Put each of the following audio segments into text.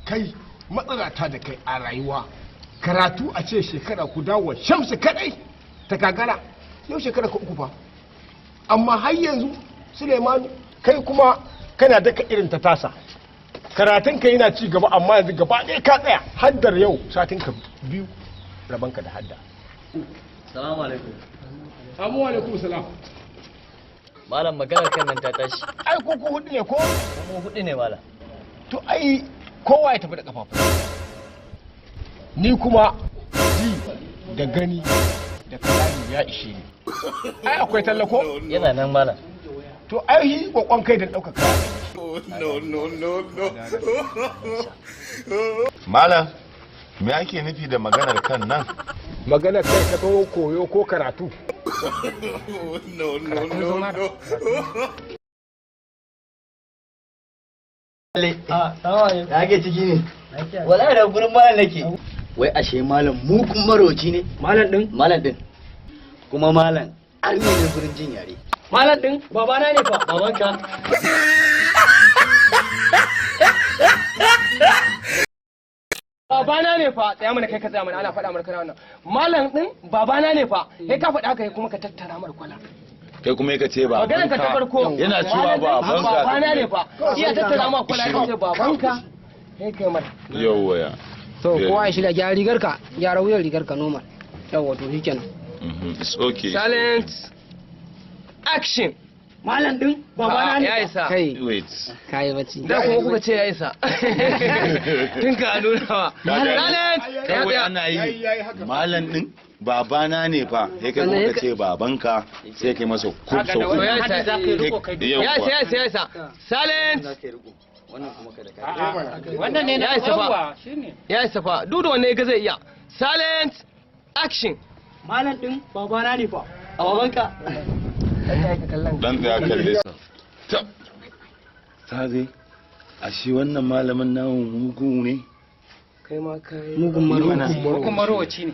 Kai, matsala ta da kai a rayuwa, karatu a ce shekara guda wa Shamsu kadai ta gagara. Yau shekara ka 3 fa, amma har yanzu Suleimanu, kai kuma kana daka irin ta tasa. Karatun ka yana ci gaba, amma yanzu gaba ɗaya ka tsaya. Haddar yau satin ka 2 rabanka da hadda. Salamu alaikum. Amu alaikum salam. Malam, maganar kan nan ta tashi. Ai ko ku hudu ne ko? Mu hudu ne, malam. To ai kowa ya tafi da kafafu, ni kuma ji da gani da kalami ya ishe ni. Ai akwai tallako. Yana nan, malam. To ai yi kokon kai da ɗaukaka. No, no, no, no. Malam, me ake nufi da maganar kan nan? Magana kai ka taho koyo ko karatu? No, no, no, no. Da ake ciki ne. Wallahi da gurin malam nake. Wai ashe malam mugun maroci ne. Malam din? Malam din. Kuma malam arni ne gurin jin yare. Malam din babana ne fa. Babanka. Babana ne fa. Tsaya mana kai, ka tsaya mana, ana faɗa mana kana wannan. Malam din babana ne fa. Kai ka faɗa kai kuma ka tattara mar kwala. Kai kuma ka ce ba. Maganar ka ta farko. Yana cewa babanka. Babana ne fa. Iya tattara ma kwala ka ce babanka. Kai kai mana. Yawwa ya. To kowa ya shirya, gyara rigar ka, gyara wuyan rigar ka normal. Yawwa, to shikenan. It's okay. Silent. Action. Malam din babana ne. Ya isa. Kai. Wait. Kai bacci. Da kuma kuka ce ya isa. Tun ka nuna wa. Silent. Kawai ana yi malam din babana ne fa, sai kai kuma ka ce babanka, sai kai masa kub sau uku. Ya isa. Ya isa, ya isa, ya isa. Silent. Wannan kuma kada ka. Wannan ne ya isa fa. Ya isa fa. Duk da wannan ga zai iya. Silent. Action. Malam din babana ne fa. A babanka. Dan tsaya kalle sa. Ta. Sabe, ashe wannan malamin namu mugu ne. Kai ma kai. Mugun marowaci. Mugun marowaci ne.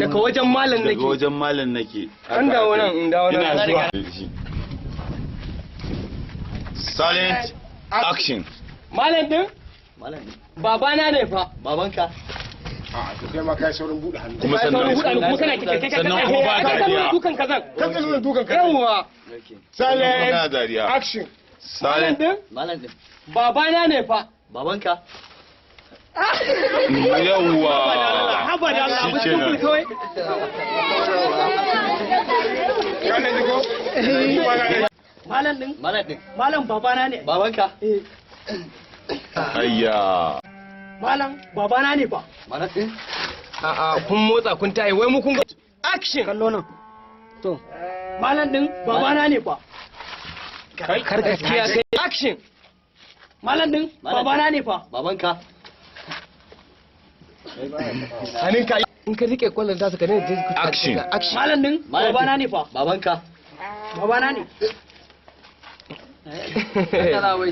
Daga wajen malam nake. Daga wajen malam nake. An dawo nan, in dawo nan. Ina zuwa. Silent. Action. Malam din? Malam din. Babana ne fa. Babanka. A to kai ma kai saurin buɗe hannu. Kuma sannan kuma kana kike kai sannan kuma ba dariya. Dukan kazan. Kan ka nuna dukan kazan. Yawwa. Silent. Dariya. Action. Malam din? Malam din. Babana ne fa. Babanka. Yawwa. Haba da Allah, abu Shikenan. simple kawai. Malam din? Malam din. Malam babana ne. Babanka. Ayya. Malam babana ne fa. Malam din. A'a, kun motsa kun tayi wai mu kun ga action. Kallo nan. To. Malam din babana ne fa. Kar gaskiya kai action. Malam din babana ne fa. Babanka. Hannun ka in ka rike kwallon ta suka ne. Action. Action. Malam din babana ne fa. Babanka. Babana ne. Kana wai.